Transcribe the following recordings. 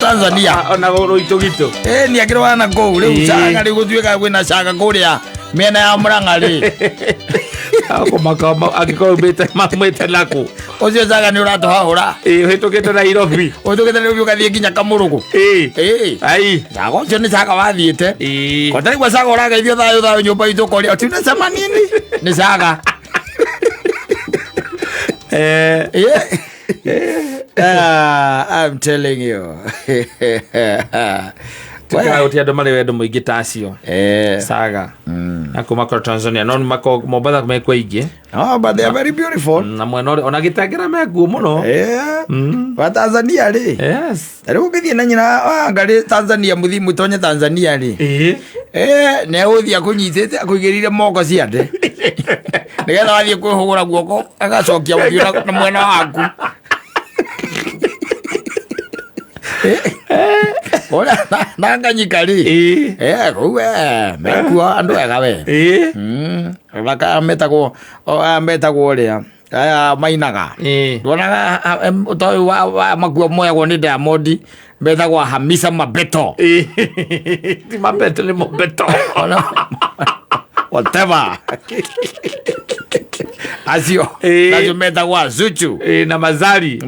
Tanzania. Ona rũitũ gitũ. Ĩ nĩ akĩrĩ wa na kũu rĩu. Ĩĩ. Caga rĩu gũtuĩka kwĩna caga kũrĩa mĩena ya Mũrang'a rĩ. Akũmaka angĩkorwo umĩte mamwĩte nakũ. Ũcio caga nĩ ũratũhahũra. Ĩĩ, ũhĩtũkĩte Nairobi. Ũhĩtũkĩte Nairobi ũgathiĩ nginya Kamũrũgũ. Ĩĩ. Ĩĩ. Ai. Caga ũcio nĩ caga wathiĩte. Ĩĩ. Kotarigua caga ũrageithio thayũ thayũ nyũmba itũ ũkoria tunasema nini? Nĩ caga. Yeah. Ah, I'm telling you. Tukaga gũtirĩ andũ marĩ wendo mũingĩ ta acio. Saga na kuma kwa Tanzania no nĩmako Mombatha mekuo aingĩ. Oh, but they are very beautiful. Na mwena ũrĩa ona gĩtengera mekuo mũno. Wa Tanzania rĩ. Ta rĩu ũngĩthiĩ na nyina wa ngarĩ Tanzania mũthiĩ mũtonye Tanzania rĩ. Eh, nĩ egũthiĩ akũnyitĩte akũigĩrĩire moko ciande. Nĩgetha wathiĩ kwĩhũgũra guoko agacokia ũthiũ na mwena waku. Ũrĩa na nganyika rĩ. Eh, kũu mekuo andũ ega we. Rora metagwo o, aya metagwo ũrĩa aya mainaga. Nduonaga ũtoĩ wa makuo moyagwo nĩ Diamond metagwo Hamisa Mabeto. Ti mabeto, nĩ mobeto. Whatever. Acio acio metagwo Zuchu. Ĩĩ, na Mazari.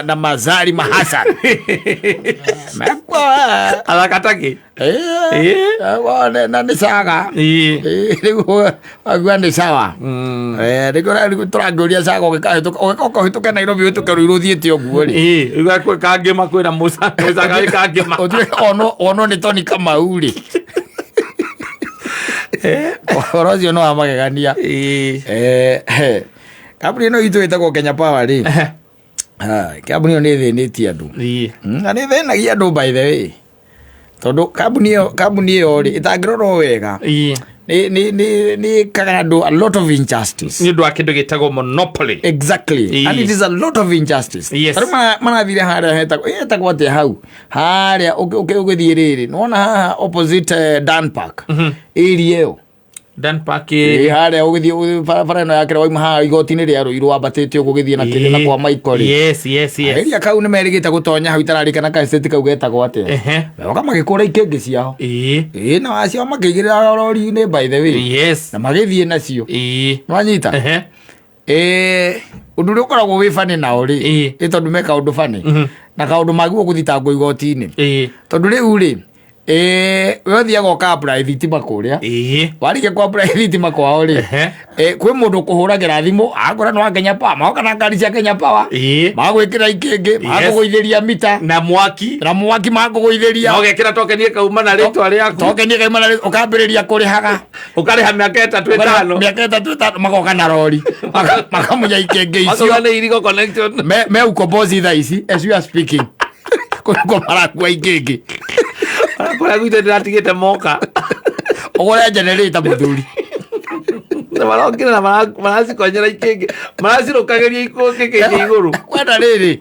Na Mazari Mahasan. Mekuo. Athaka takĩ. Na nĩ caga. Rĩu agua nĩ sawa. Rĩu tũrangĩũria caga ũgĩkahĩtũka ũgĩka ũhĩtũke Nairobi ũhĩtũke Ruiru ũthiĩte ũguo rĩ. Ĩĩ, kwĩ kangĩma kwĩna Musa Musa karĩ kangĩma. Ũtuĩke onwo nĩ Tony Kamau rĩ. Ũhoro ũcio nĩ wa magegania. Kambuni ĩno itũ ĩtagwo Kenya Power rĩ. Ah, kambuni ĩyo nĩ ĩthĩnĩtie andũ. Na nĩ ĩthĩnagia andũ by the way. Tondũ kambuni ĩyo rĩ ĩtangĩrorwo wega nĩ ĩkaga andũ a lot of injustice. Nĩ ũndũ wa kĩndũ gĩtagwo monopoly. Exactly. And it is a lot of injustice. Tarĩu marathire harĩa hetagwo atĩa hau harĩa ũgĩthiĩ rĩrĩ nĩwona haha opposite Dan Park area ĩyo. Dan Park. Ĩ, harĩa ũgĩthiĩ barabara ĩno yakĩra wauma haha igoti-inĩ rĩa Ruiru wambatĩte ũguo ũgĩthiĩ na kĩrĩa na kwa Michael rĩ. Area kau nĩ merĩgĩte gũtonya hau itararikana ka estate kau getagwo atĩa. Magoka magĩkũra ikĩngĩ ciao. Ĩ, na wacio makĩigĩrĩra rori-inĩ by the way. Na magĩthiĩ nacio. Nĩwanyita? Ũndũ ũrĩa ũkoragwo wĩ bani nao rĩ, nĩ tondũ me kaũndũ bani na kaũndũ magĩrĩirwo gũthitangwo igoti-inĩ. Tondũ rĩu rĩ, we ũthiaga ũka apply thitima kũrĩa. Warĩkia kũ apply thitima kwao rĩ, kwĩ mũndũ ũkũhũragĩra thimũ akora nĩ wa Kenya Power, magoka na ngari cia Kenya Power, magagwĩkĩra ikĩngĩ, magakũgũithĩria mita. Na mwaki. Na mwaki magakũgũithĩria. Na ũgekĩra tokeni ĩkauma na rĩtwa rĩaku. Tokeni ĩkauma na rĩtwa, ũkambĩrĩria kũrĩhaga. Ũkarĩha mĩaka 3 5. Mĩaka 3 5 magoka na rori. Makamunya ikĩngĩ icio. Makoga nĩ irigo connection. Me ukombozi thaa ici as we are speaking. Kũrĩa marakua ikĩngĩ. Kũrĩa gwitũ ndĩratigĩte moka. Ũgũre generator mũthuri. Na marokire na maracikonyera ikĩngĩ. Maracirũkagĩria ikĩngĩ igũrũ. Kwenda rĩrĩ.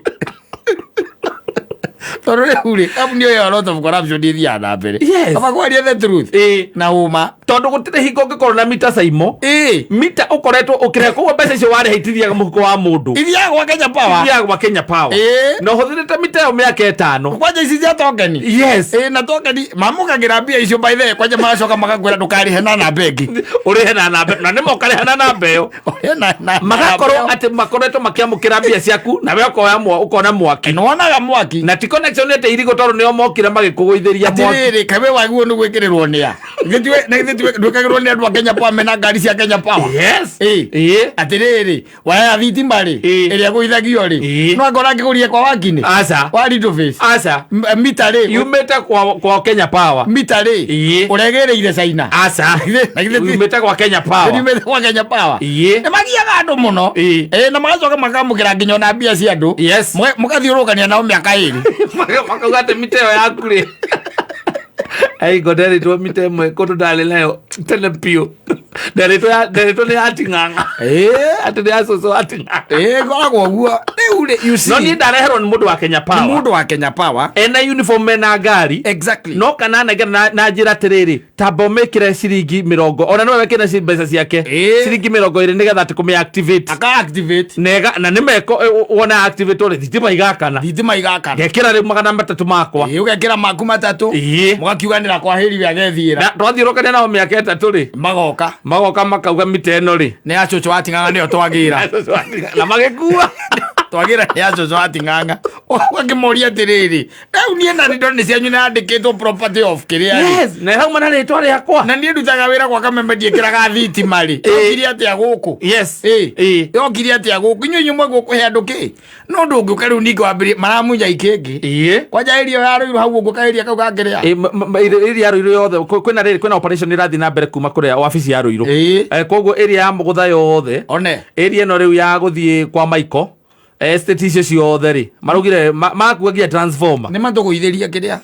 Tondũ rĩu rĩ, kambuni ĩyo ya lot of corruption ĩthiaga na mbere. Kaba kwaria the truth. Na ũma. Tondũ gũtirĩ hingo ũngĩkorwo na mita caimo. Mita ũkoretwo ũkĩrĩha koguo mbeca icio warĩha itithiaga mũhuko wa mũndũ. Ithiaga gwa Kenya Power. Ithiaga gwa Kenya Power. Na ũhũthĩrĩte mita ĩyo mĩaka 5. Kwanja ici cia tokeni. Na tokeni mamũkagĩra mbia icio by the way, kwanja magacoka magakwĩra ndũkarĩhe na namba ĩngĩ. Ũrĩhe na namba na nĩma ũkarĩha na namba ĩyo. Ũrĩhe na namba Magakorwo ĩyo. atĩ makoretwo makĩamũkĩra mbia ciaku nawe ũkoya ũkona mwaki. Nĩwonaga mwaki. Na ti connection ĩte irigũ tondũ nĩo mokire magĩkũgũithĩria mwaki. Atĩrĩrĩ, kaĩ we wagĩrĩirwo nĩ gwĩkĩrĩrwo nĩ a? Na githĩ tiwe ndwĩkagĩrwo nĩ andũ a Kenya Power mena ngari cia Kenya Power? Atĩrĩrĩ, waya ya thitima rĩ, ĩrĩa ĩgũithagio rĩ, no angorwo angĩgũrire kwa Wakini? Aca. Wa Little Face? Aca. Mita rĩ? Yumĩte kwa Kenya Power. Mita rĩ? Ũregĩrĩire China? Aca. Na githĩ Yumĩte kwa Kenya Power. Yumĩte kwa Kenya Power. Nĩ magiaga andũ mũno. Na magacoka makamũkĩra nginya ona mbia cia andũ. Mũgathiũrũrũkania nao mĩaka 2. Makauga atĩ mita ĩyo yaku rĩ. Ai, ngo nderitwo mita ĩmwe kũndũ ndarĩ nayo tene biũ. Nderetwo nĩ ating'ang'a. Atĩ nĩ acũcũ ating'ang'a. Ĩĩ, ngoragwo ũguo rĩu rĩ, you see, No niĩ ndareherwo nĩ mũndũ wa Kenya nĩ Power. mũndũ wa Kenya Power. Ena uniform ena ngari. Exactly. No kana nengera na njĩra atĩrĩrĩ, tamba ũmĩkĩre ciringi mĩrongo, ona nĩwe wekĩre mbeca ciake. Ciringi 20 nĩgetha atĩ kũmĩ activate. Aka activate. Nega na nĩ meko wona activate rĩ, thitima igakana. Thitima igakana. Ngekĩra rĩu 300 makwa. Ĩĩ, ũgekĩra maku 3. Mũgakiuganĩra kwa hĩri we agethiĩra. Na twathiũrũkania nao mĩaka 3 rĩ. Magoka. Magoka makauga mita ĩno rĩ. Nĩ ya cũcũ wa Ting'ang'a nĩyo twagĩra. Na magĩkua. Twagĩra nĩ ya cũcũ wa Ting'ang'a. Ũgakĩmoria atĩrĩrĩ, rĩu niĩ na indo nĩ cianyu nĩyandĩkĩtwo property of kĩrĩa rĩ. Yes, na ĩrauma na rĩtwa rĩakwa. Na niĩ ndutaga wĩra gwa Kameme ndiĩkĩraga thitima rĩ. Yokire atĩa gũkũ? Yes. Yokire atĩa gũkũ? Inyuĩ inyuĩ mwegũkũhe andũ kĩ? No ndũngĩũka rĩu ningĩ wambĩrĩrie maramunya ikĩngĩ. Kwanja area ya Ruiru hau ũguo kaeria kau gakĩrĩa. Area ya Ruiru yothe, kwĩna rĩrĩ, kwĩna operation ĩrathiĩ na mbere kuma kũrĩa wabici ya Ruiru. Koguo area ya Mũgũtha yothe. One. Area ĩno rĩu ya gũthiĩ kwa Michael. Estate icio ciothe rĩ, maraugire makua nginya transformer. Nĩ matũgũithĩrie kĩrĩa?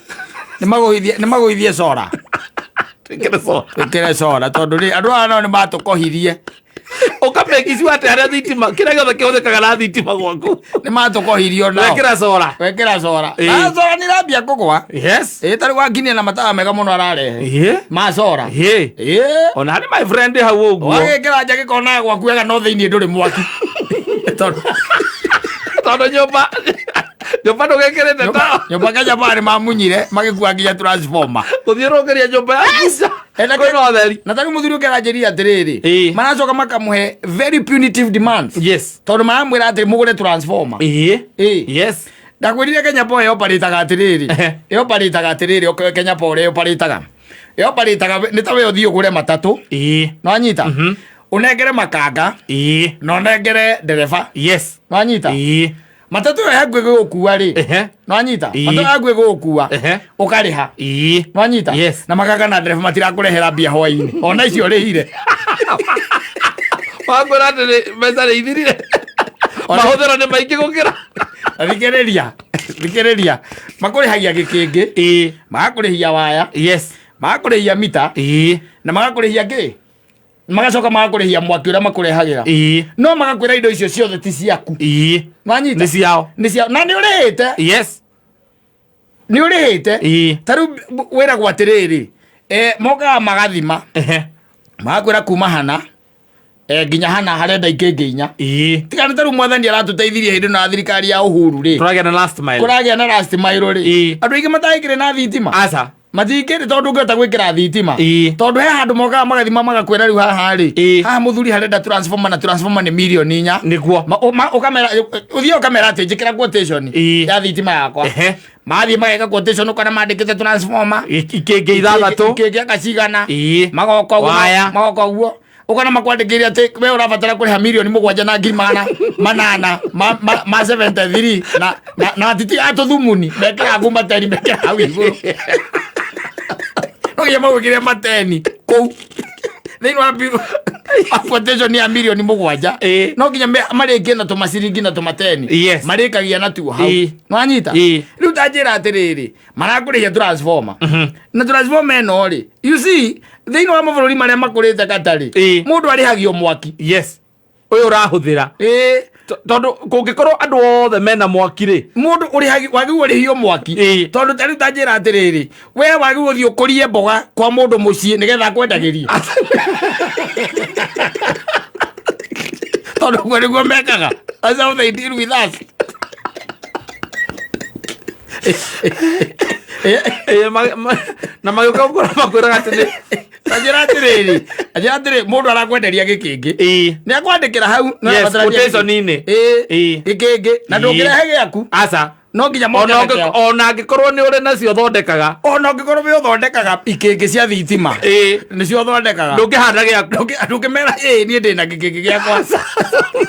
Nĩ magũithie, nĩ magũithie cora. Twĩkĩre cora. Twĩkĩre cora tondũ rĩ, andũ aya nao nĩ matũkohirie. Ũkamake sure atĩ harĩa thitima, kĩrĩa gĩothe kĩhũthĩkaga na thitima gwaku. Nĩ matũkohirie onao. Wekĩra cora. Wekĩra cora. Na cora nĩ irambia kũgwa. Yes. Ta rĩu wakinia na matawa mega mũno ararehe. Ma cora. Ona harĩ my friend hau ũguo. Wagĩkĩra nja gĩkonaga gwaku wega no thĩinĩ ndũrĩ mwaki. Tondũ Tondũ nyũmba ndũgĩkĩrĩte tawa. Nyũmba Kenya Power nĩ mamunyire magĩkua nginya transformer. Gũthiũrũrũkĩria nyũmba yaku nja. Kwĩna ũtheri. Na tarĩu mũthuri ũngĩ aranjĩrire atĩrĩrĩ, maracoka makamũhe very punitive demands. Yes. Tondũ maramwĩra atĩ mũgũre transformer. Yes. Ndakwĩrire Kenya Power ĩoparĩtaga atĩrĩrĩ. Ĩoparĩtaga atĩrĩrĩ, Kenya Power ĩoparĩtaga. Ĩoparĩtaga nĩ ta we ũthiĩ ũgũre matatũ. Nĩwanyita? Ũnengere makanga. Na ũnengere ndereba. Yes. Nĩwanyita? Matatũ ĩyo yaku ĩgũgũkua rĩ. Nĩwanyita? Matatũ yaku ĩgũgũkua. Ũkarĩha. Nĩwanyita? Yes. Na makanga na ndereba matirakũrehera mbia hwainĩ. Ona icio ũrĩhire. Wakwĩra atĩ nĩ mbeca nĩ ithirire. Mahũthĩro nĩ maingĩ gũkĩra. Thikĩrĩria. Thikĩrĩria. Makũrĩhagia gĩkĩngĩ. Magakũrĩhia waya. Yes. Magakũrĩhia mita. Na magakũrĩhia kĩ? Magacoka magakũrĩhia mwaki ũrĩa makũrehagĩra. No magakwĩra indo icio ciothe ti ciaku. Wanyita? Nĩ ciao. Nĩ ciao. Na nĩ ũrĩhĩte. Yes. Nĩ ũrĩhĩte. Ta rĩu wĩragwo atĩrĩrĩ, mokaga magathima. Magakwĩra kuma hana, nginya hana harenda ikĩngĩ 4. Tiga nĩ ta rĩu mwathani aratũteithirie hĩndĩ ĩno ya thirikari ya Uhuru rĩ. Kũragĩa na last mile. Kũragĩa na last mile rĩ. Andũ aingĩ matangĩkĩrĩ na thitima. Aca. Matingĩrĩ tondũ ũngĩhota gwĩkĩra thitima. Tondũ he handũ mokaga magathima magakwĩra rĩu haha rĩ. Haha mũthuri harenda transformer na transformer nĩ mirioni 4. Nĩguo. Ũkamera, ũthiĩ ũkamera atĩ njĩkĩra quotation ya thitima yakwa. Mathiĩ mageka quotation ũkona mandĩkĩte transformer. Ikĩngĩ 6. Ikĩngĩ akacigana. Magoka ũguo, Waya. magoka ũguo. Ũkona makwandĩkĩire atĩ we ũrabatara kũrĩha mirioni mũgwanja na ngiri magana manana ma 73 na atiti a tũthumuni mekĩraga kuu mateni mekĩraga hau igũrũ. No nginya magwĩkĩre mateni kũu thĩinĩ wa quotation ya mirioni 7. No nginya marĩkie na tũmaciringi na tũmateni. Yes. Marĩkagia na tuo hau. Nĩwanyita? Rĩu ta njĩra atĩrĩrĩ, marakũrĩhia transformer. Na transformer ĩno rĩ, you see, thĩinĩ wa mabũrũri marĩa makũrĩte katarĩ, mũndũ arĩhagio mwaki. Yes. Ũyũ ũrahũthĩra. Tondũ kũngĩkorwo andũ othe mena mwaki rĩ, Mũndũ wagĩrĩirwo ũrĩhio mwaki. Tondũ ta rĩu ta njĩra atĩrĩrĩ, we wagĩrĩirwo ũthiĩ ũkũrie mboga kwa mũndũ mũciĩ nĩgetha akwendagĩrie. Tondũ ũguo nĩguo mekaga. That's how they deal with us. Na magĩũka gũkũra makwĩraga atĩ nĩ Anjĩra atĩrĩrĩ, anjĩra atĩrĩrĩ, mũndũ arakwenderia gĩkĩngĩ. Nĩ akwandĩkĩra hau, no Yes, arabatara gĩkĩngĩ. quotation-inĩ. Gĩkĩngĩ. Na ndũngĩrehe gĩaku. Aca. No nginya moke na kĩao. Ona angĩkorwo nĩ ũrĩ nacio ũthondekaga. Ona ũngĩkorwo nĩ ũthondekaga ikĩngĩ cia thitima. Nĩcio ũthondekaga. Ndũngĩhanda gĩaku. Ndũngĩmera, niĩ ndĩna gĩkĩngĩ gĩakwa.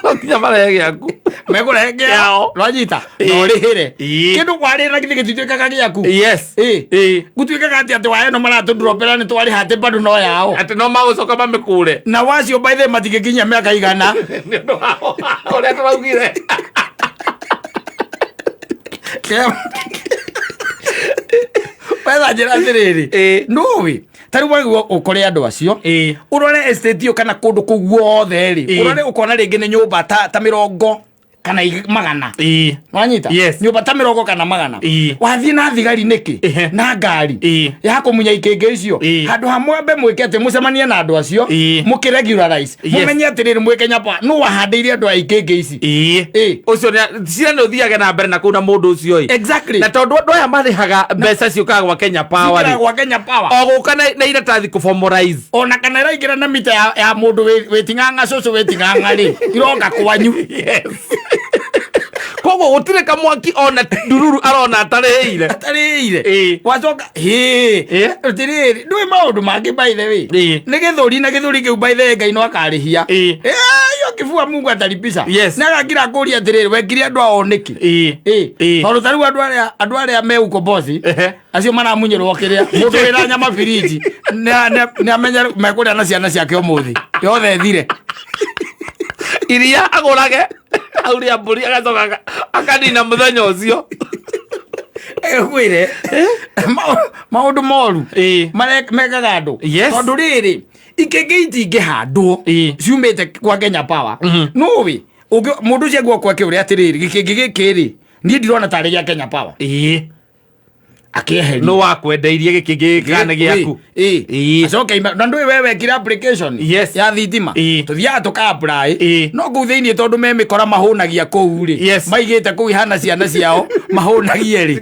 No nginya marehe gĩaku. Mekũrehe kĩao. Nwanyita? Na ũrĩhĩre. Kĩndũ kwarĩra githĩ gĩtituĩkaga gĩaku. Yes. Gũtuĩkaga atĩ atĩ waya ĩno maratũndropera nĩ twarĩha atĩ bado no yao. Atĩ no magũcoka mamĩkũre. Na wacio by the way matingĩkinyia mĩaka 100. Nĩ ũndũ wa ũrĩa tũraugire. Wetha njĩra atĩrĩrĩ. Nũĩ? Ta rĩu wagĩrĩirwo ũkore andũ acio, ũrore estate ĩyo kana kũndũ kũu guothe rĩ, ũrore ũkona rĩngĩ nĩ nyũmba ta 40 kana 100. Wanyita? Yes. Nyũmba ta 40 kana 100. Wathiĩ na thigari nĩkĩ? Na ngari ya kũmunya ikĩngĩ icio. Handũ ha mwambe mwĩke atĩ mũcemanie na andũ acio, mũkĩ regularize. Mũmenye atĩrĩrĩ, mwĩ Kenya Power, nũ wahandĩire andũ a ikĩngĩ ici? Ũcio nĩ cira nĩ ũthiage na mbere na kũu na mũndũ ũcio ĩ. Exactly. Na tondũ andũ aya marĩhaga mbeca ciũkaga gwa Kenya Power rĩ. Cikĩra gwa Kenya Power. O gũka na iratathi kũ formalize. Ona kana ĩraingĩra na mita ya mũndũ wĩ ting'ang'a, cũcũ wĩ ting'ang'a rĩ, iroka kwanyu. Yes. Koguo gũtirĩ kamwaki ona ndururu arona atarĩhĩire. Atarĩhĩire. Wacoka Ĩĩ. Atirĩrĩ, ndũĩ maũndũ mangĩ by the way. Nĩ gĩthũri na gĩthũri kĩu by the way Ngai no akarĩhia. Hiyo kifua Mungu atalipisha. Yes. Nĩ agakira kũria atĩrĩrĩ, wekire andũ ao nĩkĩ? Tondũ ta rĩu andũ arĩa me ukombozi, acio maramunyĩrwo kĩrĩa mũndũ wĩna nyama biriji nĩ amenye mekũrĩa na ciana ciake ũmũthĩ yothe ĩthire. Iria agũrage auria mbũri agacoka akanina mũthenya ũcio. Ngwĩre maũndũ moru mekaga andũ. Yes. Tondũ rĩrĩ, ikĩngĩ itingĩhandwo ciumĩte kwa Kenya Power. Nũĩ mũndũ ũcio aguo akĩũria atĩrĩrĩ, gĩkĩngĩ gĩkĩ rĩ, niĩ ndirona tarĩ gĩa Kenya Power. Akĩeheria. Nũ wakwendeirie gĩkĩ gĩkĩ kana nĩ gĩaku? Acoke na ndũĩ we wekire application Yes. ya thitima. Tũthiaga tũka apply. No kũu thĩinĩ tondũ me mĩkora mahũnagia kũu rĩ, maigĩte kũu ihana ciana ciao mahũnagie rĩ.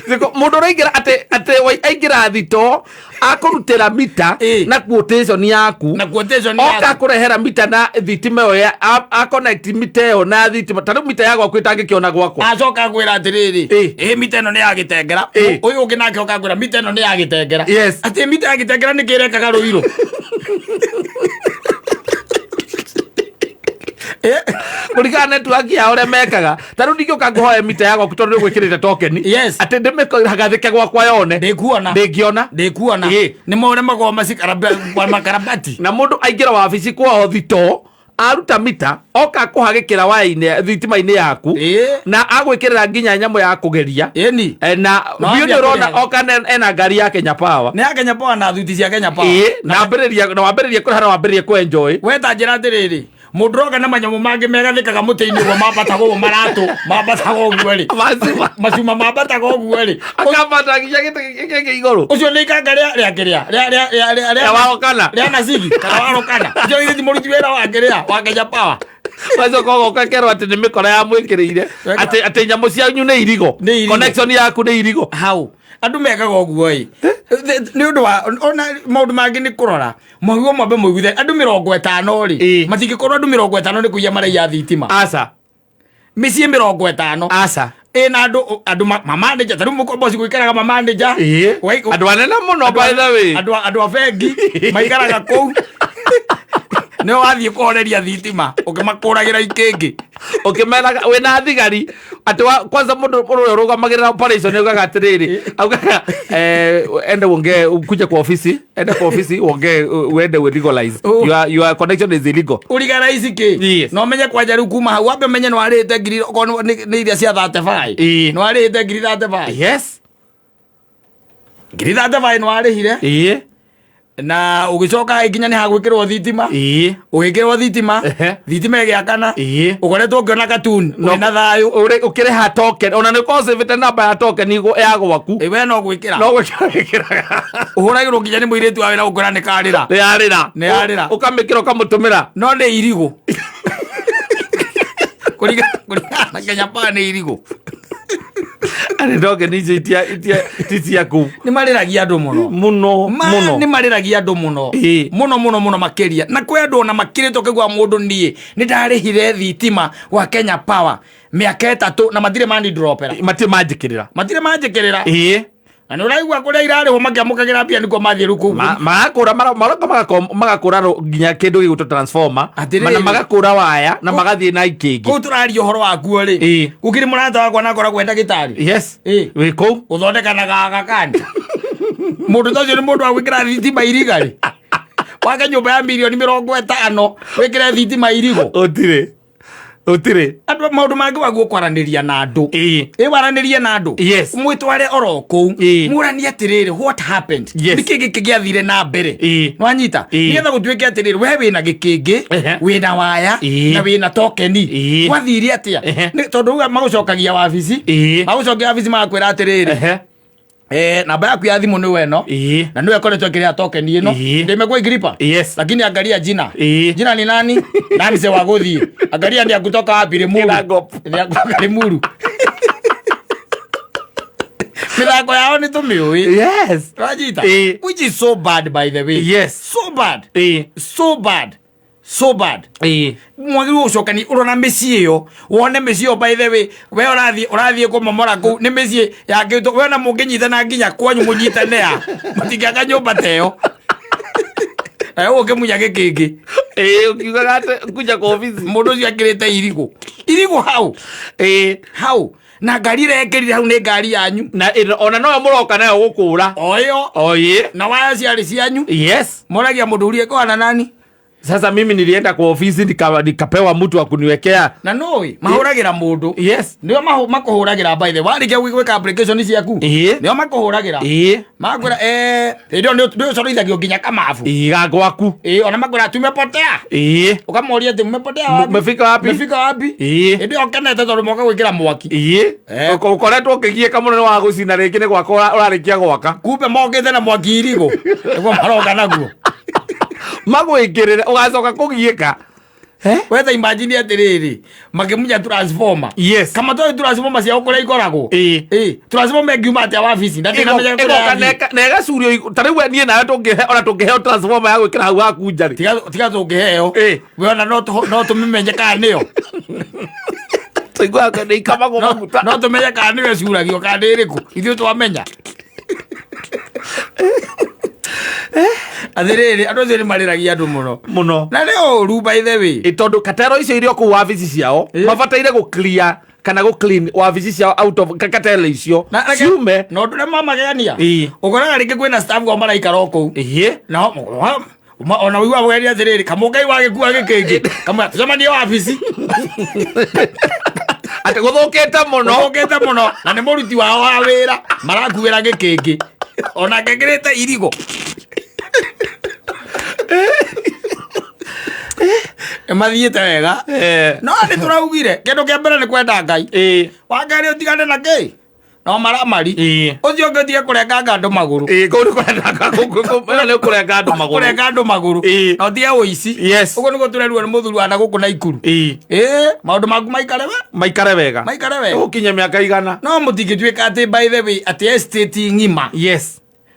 Ziko, mũndũ ũraingĩra atĩ aingĩra thito akũrutĩra mita na quotation yaku. Na quotation Oka yaku. akũrehera mita na thitima ĩyo ya a connect mita ĩyo na thitima. Ta rĩu mita ya gwaku ĩtangĩkĩona gwakwa. Acoka ngwĩra atĩrĩrĩ, ĩ mita ĩno nĩ ya gĩtengera. Ũyũ ũngĩ nake oka ngwĩra mita ĩno nĩ ya gĩtengera. Yes. Atĩ mita ya gĩtengera nĩ kĩrekaga rũirũ. Kũringana na network yao ũrĩa mekaga. Ta rĩu ndingĩũka ngũhoe mita ya gwaku tondũ nĩ ũgwĩkĩrĩte token. Yes. Atĩ ndĩmĩgathĩke gwakwa yone. Ndĩkuona. Ndĩngĩona. Ndĩkuona. Nĩ moremagwo makarabati. Na mũndũ aingĩra wabici kwao thito, aruta mita, oka kũhagĩkĩra waya-inĩ, thitima-inĩ yaku. Na agwĩkĩrĩra nginya nyamũ ya kũgeria. Ĩni. Na No biũ nĩ ambia ũrona kũrĩha. oka ena ngari ya Kenya Power. Nĩ ya Kenya Power na thuti cia Kenya Power. Na ambĩrĩria, na wambĩrĩria kũrĩha na wambĩrĩria kũ enjoy. We ta njĩra atĩrĩrĩ, mũndũ ũroka na manyamũ mangĩ megathĩkaga mũtĩ-inĩ ũguo mambataga ũguo maratũ, mambataga ũguo rĩ. Macuma. Macuma mambataga ũguo rĩ. Akambata nginya gĩtĩ gĩkĩ igũrũ. Ũcio nĩ ikanga rĩa kĩrĩa, rĩa Rĩa warokana. Rĩa Nasigi, kana warokana. Ũcio githĩ ti mũruti wĩra wa kĩrĩa, wa Kenya Power. Wacoka ũgoka kerwo atĩ nĩ mĩkora yamwĩkĩrĩire. Atĩ nyamũ cianyu nĩ irigo. Nĩ irigo. Connection yaku nĩ irigo. Hau. Andũ mekaga ũguo ĩ. Nĩ ũndũ wa, ona maũndũ mangĩ nĩ kũrora. Mwaigua mwambe mũiguithe andũ 50 rĩ. Matingĩkorwo andũ 50 nĩ kũiya maraiya thitima. Aca. Mĩciĩ 50. Aca. Ĩna andũ mamanager, ta rĩu mũkomboci gũikaraga mamanager. Andũ anene mũno, by the way. Andũ a bengi maikaraga kũu. Nĩo wathiĩ kũhoreria thitima, ũkĩmakũragĩra ikĩngĩ. Ũkĩmeraga wĩna thigari atĩ kwanza mũndũ ũrĩa ũrũgamagĩrĩra operation augaga atĩrĩrĩ, augaga, enda uongee, ukuje kwa ofisi, enda kwa ofisi uongee, uende u legalize. Your connection is illegal. Ũlegalize kĩ? Yes. Na ũmenye kwanja rĩu kuma hau, wambe ũmenye nĩ warĩhĩte ngiri, okorwo nĩ iria cia 35. Nĩ warĩhĩte ngiri 35. Yes. Ngiri 35 nĩ warĩhire. Na ũgĩcoka nginya nĩ hagwĩkĩrwo thitima. Ũgĩkĩrwo thitima, thitima ĩgĩakana. Ũkoretwo ũkĩona cartoon, wĩna thayũ. Ũkĩrĩha token, ona nĩ ũkorwo ũcĩvĩte namba ya token ya gwaku. Ĩ, we no gwĩkĩra. No gwĩkĩra wĩkĩraga. Ũhũragĩrwo nginya nĩ mũirĩtu wa wĩra gũkwĩra nĩ karĩra. Nĩ yarĩra. Nĩ yarĩra. Ũkamĩkĩra ũkamũtũmĩra. No nĩ irigũ. Kũringana na Kenya Power nĩ irigũ. Arĩ token icio ti ciaku. Nĩ marĩragia andũ mũno. Mũno, Ma, mũno. nĩ marĩragia andũ mũno. Mũno, mũno, mũno makĩria. Na kwĩ andũ ona makĩrĩtwo kĩgua mũndũ niĩ. Nĩ ndarĩhire thitima gwa Kenya Power mĩaka 3 na matirĩ mani dropera. Matirĩ manjĩkĩrĩra. Matirĩ manjĩkĩrĩra. Na nĩ ũraigua kũrĩa irarĩhwo makĩamũkagĩra mbia nĩkuo mathiĩ rĩu kũu. Magakũra, maroka magakũra nginya kĩndũ gĩgwĩtwo transformer. Atĩrĩrĩ. Na magakũra waya na magathiĩ na ikĩngĩ. Kũu tũraria ũhoro wakuo rĩ. Gũkĩrĩ mũrata wakwa na akoragwo e ndagĩtarĩ. Yes. Wĩ kũu. Ũthondekanaga Aga Khan. Mũndũ ta ũcio nĩ mũndũ wa gwĩkĩra thitima iriga rĩ. Wake nyũmba ya mirioni 50 wĩkĩre thitima irigũ. Ũtirĩ. Gũtirĩ. Andũ maũndũ mangĩ waguo kwaranĩria na andũ. Ĩ waranĩrie na andũ. Mwĩtware oro kũu. Mũranie atĩrĩrĩ, what happened? Nĩkĩ gĩkĩ gĩathire na mbere? Nwanyita? Nĩgetha gũtuĩke atĩrĩrĩ, we wĩna gĩkĩngĩ, wĩna waya, na wĩna tokeni. Gwathire atĩa? Tondũ uga magũcokagia wabici, magũcokia wabici magakwĩra atĩrĩrĩ, namba yaku ya thimũ nĩwe ĩno, na nĩwe ĩkoretwo ĩkĩrĩha tokeni ĩno. Ndio imekuwa ikilipa. Lakini angalia jina. Jina ni nani? Nani se wa gũthiĩ? Angalia ni akutoka wapi? Limuru. Kĩrangop. Ni akutoka Limuru. Mĩthako yao nĩ tũmĩũĩ. Wanyita? Which is so bad, by the way. So bad. So bad. So bad. Mwagĩrĩirwo gũcokani ũrona mĩciĩ ĩyo, wone mĩciĩ ĩyo, by the way, we ũrathiĩ kũmomora kũu nĩ mĩciĩ yakĩtwo, we ona mũngĩnyitana nginya kwanyu mũnyitane a mũtingĩaka nyũmba ta ĩyo, nawe ũkĩmunya gĩkĩngĩ. Ũkiugaga atĩ kuja kwa ofisi. Mũndũ ũcio akĩrĩte irigũ irigũ hau. Hau na ngari ĩrĩa ĩkĩrire hau nĩ ngari yanyu. Na ona noyo mũroka nayo gũkũra. O ĩyo. O ĩ. Na waya ciarĩ cianyu. Moragia mũndũ ũria kwana nani. Sasa mimi nilienda kwa ofisi nikapewa mtu wa kuniwekea. Na nũĩ mahũragĩra mũndũ. Nĩo makũhũragĩra, by the way, warĩkia gwĩka application ciaku, nĩo makũhũragĩra. Makwĩra hĩndĩ ĩyo nĩ ũcoroithagio nginya kamabu. Ga gwaku. Ona makwĩra tumepotea. Ũkamoria atĩ mmepotea wapi? Mmefika wapi? Mmefika wapi? Hĩndĩ ĩyo ũkenete tondũ moka gwĩkĩra mwaki. Ũkoretwo ũkĩgiĩka mũno nĩ wa gũcina rĩngĩ nĩ gwaka ũrarĩkia gwaka. Kumbe mokĩte na mwaki irigũ nĩguo maroka naguo. Magwĩkĩrĩre ũgacoka kũgiĩka. Wetha imagine atĩrĩrĩ, makĩmunya transformer. Kama toĩ transformer ciao kũrĩa ikoragwo. Transformer ĩngiuma atĩa wabici? Ndatinamenya kũrĩa Ĩgoka yathiĩ. na ĩgacurio ta rĩu niĩ nawe tũngĩhe ona tũngĩheo transformer ya gwĩkĩra hau haku nja rĩ. Tiga tũngĩheo. We ona no tũmĩmenye kana nĩyo. Tũiguaga nĩ ikamagwo maguta. No tũmenye kana nĩyo ĩcuragio kana nĩ ĩrĩkũ. Ithuĩ twamenya. Atĩrĩrĩ, andũ acio nĩ marĩragia andũ mũno. Mũno. Na nĩ ũru, by the way. Tondũ katero icio irio kũu wabici ciao mabataire gũ clear kana gũ clean wabici ciao out of katero icio ciume. Na ũndũ ũrĩa mamagegania, ũkoraga rĩngĩ kwĩna staff ao maraikara o kũu. Na ona ũigua mũgeria atĩrĩrĩ, kamũngai wagĩkua gĩkĩngĩ kamwe tũcemanie wabici. Atĩ gũthũkĩte mũno. Gũthũkĩte mũno, na nĩ mũruti wao wa wĩra marakuĩra gĩkĩngĩ ona ngekĩrĩte irigũ. Mathiĩte wega. No nĩ tũraugire kĩndũ kĩa mbere nĩ kwenda Ngai. Wa kerĩ ũtigane na kĩ no maramari. Ũcio ũngĩ ũtige kũrenganga andũ magũrũ. Kũu nĩ kũrenganga, ĩno nĩ kũrenga andũ magũrũ. Kũrenga andũ magũrũ. Na ũtige ũici. Ũguo nĩguo tũrerirwo nĩ mũthuri wa na gũkũ na Ikuru. Maũndũ maku maikare we. Maikare wega. Maikare wega. Ũgũkinya mĩaka igana. No mũtingĩtuĩka atĩ, by the way, atĩ estate ng'ima.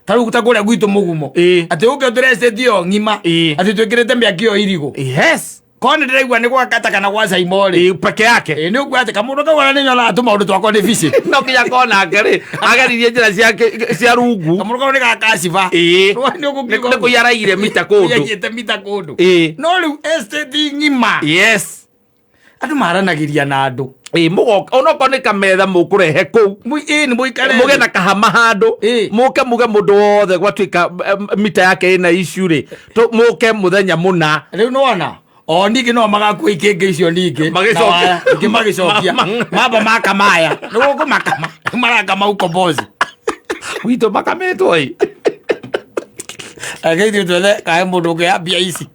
Ta rĩu ta kũrĩa gwitũ mũgumo. Atĩ ũke ũtũre estate ĩyo ng'ima. Atĩ twĩkĩrĩte mĩaki ĩyo irigũ. Korwo nĩ ndĩraigua nĩ gwa Kata kana gwa Caimo rĩ. Peke yake. Nĩ ũkuga atĩ kamũndũ kau ona nĩ nyonaga tũmaũndũ twakwa nĩ bici. No nginya kona rĩ ageririe njĩra ciake cia rungu. Kamũndũ kau nĩ ga kaciba. Nĩ ũgũkiuga Nĩ kũiya araiyire mita kũndũ. Kũiyaiyĩte mita kũndũ. No rĩu estate ng'ima. Andũ maranagĩria na andũ. Mũgoka onokorwo nĩ kametha mũkũrehe kũu. Nĩ mũikare. Mũgĩe na kahama handũ. Mũke muge mũndũ wothe gwatuĩka mita yake ĩna issue rĩ, mũke mũthenya mũna. Rĩu nĩwona o ningĩ no magakua ikĩngĩ icio ningĩ. Magĩcokia. Na waya, ingĩ magĩcokia. Mamba makamaya. Nĩ gũkũmakama. Marakama ukombozi. Witũ makamĩtwo ĩ. Reke ithuĩ twethe kae mũndũ ũngĩambia ici.